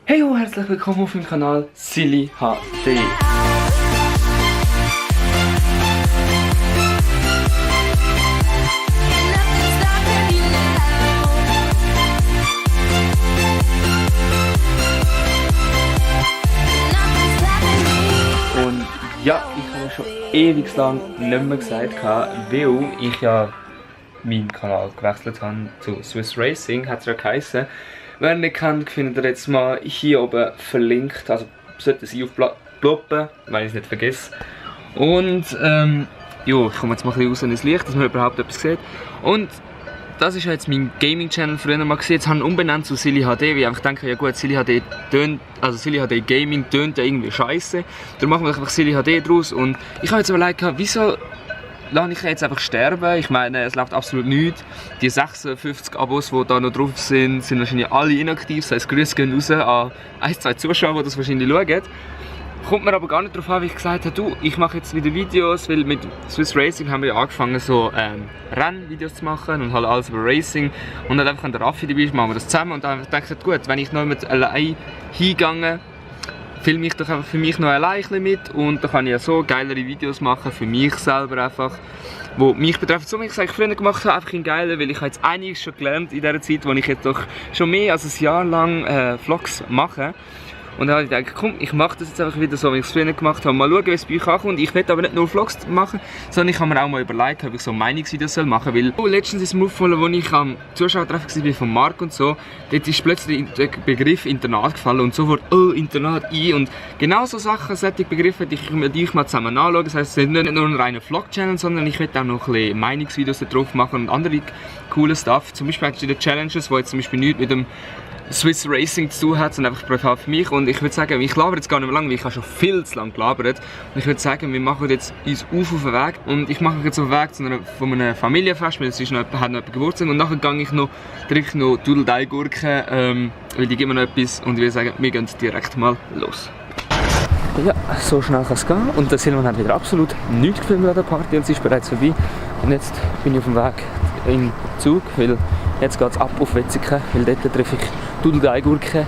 Hey ho, herzlich willkommen auf meinem Kanal Silly HD. Und ja, ich habe schon ewig lang nicht mehr gesagt, weil ich ja meinen Kanal gewechselt habe zu Swiss Racing, hat es ja geheißen. Wer ihn nicht kennt, findet ihr jetzt mal hier oben verlinkt. Also sollte sie aufploppen, wenn ich es nicht vergesse. Und jo, ich komme jetzt mal ein bisschen raus ins Licht, dass man überhaupt etwas sieht. Und das ist ja jetzt mein Gaming-Channel früher mal gesehen. Jetzt habe ich ihn umbenannt zu Silly HD, weil ich einfach denke, ja gut, Silly HD tönt, also Silly HD Gaming tönt ja irgendwie scheiße. Darum machen wir einfach Silly HD draus. Und ich habe jetzt überlegt, wieso lasse ich jetzt einfach sterben? Ich meine, es läuft absolut nichts. Die 56 Abos, die da noch drauf sind, sind wahrscheinlich alle inaktiv. Das heisst, Grüße gehen raus an 1, 2 Zuschauer, die das wahrscheinlich schauen. Kommt mir aber gar nicht darauf an, wie ich gesagt habe, du, ich mache jetzt wieder Videos, weil mit Swiss Racing haben wir ja angefangen, so Rennvideos zu machen und halt alles über Racing. Und dann einfach an der Raffi dabei ist, machen wir das zusammen. Und dann dachte ich, gut, wenn ich noch mit allein hingehe, filme ich doch einfach für mich noch allein mit und dann kann ich ja so geilere Videos machen, für mich selber einfach, wo mich betreffen. So wie ich es früher gemacht habe, einfach in geiler, weil ich habe jetzt einiges schon gelernt in dieser Zeit, wo ich jetzt doch schon mehr als ein Jahr lang Vlogs mache. Und dann habe ich gedacht, komm, ich mache das jetzt einfach wieder so, wie ich es früher gemacht habe. Mal schauen, wie es bei euch ankommt. Ich will aber nicht nur Vlogs machen, sondern ich habe mir auch mal überlegt, ob ich so Meinungsvideos machen soll. Weil letztens ist mir aufgefallen, als ich am Zuschauertreffen war von Marc und so, dort ist plötzlich der Begriff Internat gefallen und sofort, oh, Internat ein. Und genau so Sachen, solche Begriffe, die ich mit euch mal zusammen anschauen. Das heisst, es ist nicht nur ein reiner Vlog-Channel, sondern ich will auch noch ein bisschen Meinungsvideos da drauf machen und andere coole Stuff. Zum Beispiel die Challenges, die jetzt zum Beispiel nichts mit dem Swiss Racing zu tun hat, sondern einfach privat für mich. Und ich würde sagen, ich labere jetzt gar nicht mehr lange, weil ich habe schon viel zu lange gelabert. Und ich würde sagen, wir machen jetzt uns auf den Weg. Und ich mache jetzt auf den Weg von einem Familienfest, weil es ist hat noch jemand Geburtstag. Und nachher gehe ich noch, trinke noch Dudeldei-Gurken, weil die geben mir noch etwas. Und ich würde sagen, wir gehen direkt mal los. Ja, so schnell kann es gehen. Und der Silvan hat wieder absolut nichts gefilmt an der Party und sie ist bereits vorbei. Und jetzt bin ich auf dem Weg in den Zug, weil jetzt geht es ab auf Wetzikon, weil dort treffe ich Dudeldei-Gurken.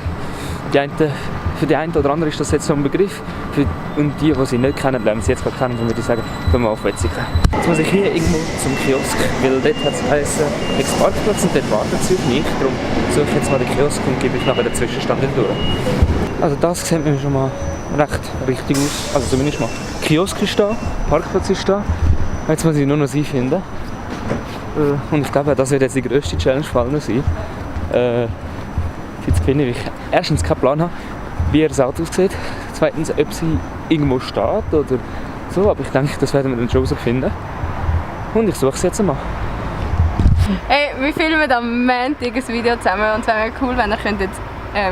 Für die einen oder andere ist das jetzt so ein Begriff. Und die sie nicht kennen, lernen sie jetzt gerade kennen, dann würde ich sagen, gehen wir auf Wetzikon. Jetzt muss ich hier irgendwo zum Kiosk, weil dort hat es geheißen, Ex-Parkplatz und dort wartet sie auf mich. Darum suche ich jetzt mal den Kiosk und gebe ich nachher den Zwischenstand durch. Also das sieht mir schon mal recht richtig aus. Also zumindest mal. Kiosk ist da, Parkplatz ist da. Jetzt muss ich nur noch sie finden. Und ich glaube, das wird jetzt die grösste Challenge fallen sein. Sie zu finden, weil ich erstens keinen Plan habe, wie ihr das Auto aussieht. Zweitens, ob sie irgendwo steht oder so. Aber ich denke, das werden wir dann schon finden. Und ich suche sie jetzt mal. Hey, wir filmen am Montag ein Video zusammen und es wäre cool, wenn ihr könntet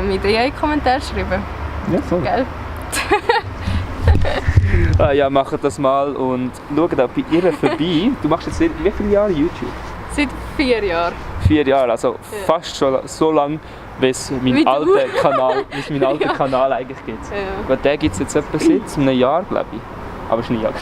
mit in Kommentare schreiben. Ja, voll. Gell? Ja, macht das mal und schaut auch bei ihr vorbei. Du machst jetzt wie viele Jahre YouTube? Seit 4 Jahren. 4 Jahre, also fast schon so lange, wie es mein alter Kanal eigentlich gibt. Ja. Weil den gibt es jetzt etwa seit einem Jahr, glaube ich. Aber es war nie Jahr.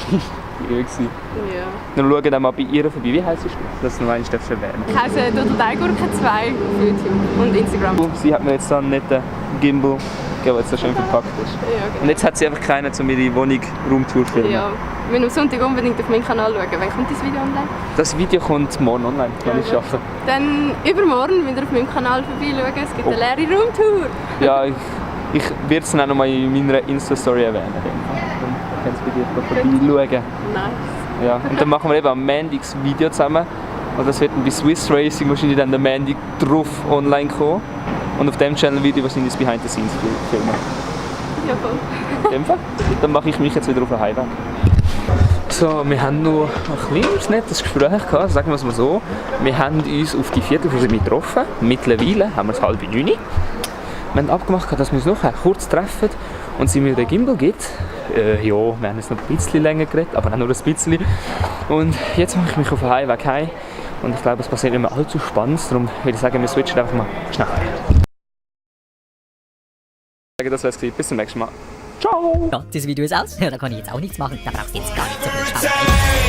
Ja. Dann schaut auch mal bei ihr vorbei. Wie heisst du? Das noch einmal erwähnen. Ich heiße Dudeldei-Gurken 2 auf YouTube und Instagram. Sie hat mir jetzt dann nicht einen Gimbal gegeben, weil es so schön verpackt ist. Ja, genau. Und jetzt hat sie einfach keinen, um ihre Wohnung Roomtour zu filmen. Ja, wir müssen am Sonntag unbedingt auf meinen Kanal schauen. Wann kommt das Video online? Das Video kommt morgen online, wenn ich es schaffe. Dann übermorgen müsst ihr auf meinem Kanal vorbeischauen. Es gibt eine leere Roomtour. Ja, ich werde es dann noch mal in meiner Insta-Story erwähnen. Dann kannst du bei dir vorbeischauen. Nice. Ja, und dann machen wir eben am Montag das Video zusammen. Und das wird dann bei Swiss Racing wahrscheinlich dann der Montag drauf online kommen. Und auf dem Channel Video wahrscheinlich das Behind the Scenes filmen. Ja, voll. In dem Fall. Dann mache ich mich jetzt wieder auf den Heimweg. So, wir haben noch ein kleines nettes Gespräch gehabt, sagen wir es mal so. Wir haben uns auf die 4. getroffen. Mittlerweile haben wir es 8:30. Wir haben abgemacht, dass wir uns noch kurz treffen und sie mir den Gimbal gibt. Ja, wir haben jetzt noch ein bisschen länger geredet, aber auch nur ein bisschen. Und jetzt mache ich mich auf den Heimweg heim. Und ich glaube, es passiert nicht mehr allzu spannend. Darum würde ich sagen, wir switchen einfach mal schnell. Das war es. Bis zum nächsten Mal. Ciao! Ja, das Video ist aus. Ja, da kann ich jetzt auch nichts machen. Da brauchst du jetzt gar nicht so viel schauen.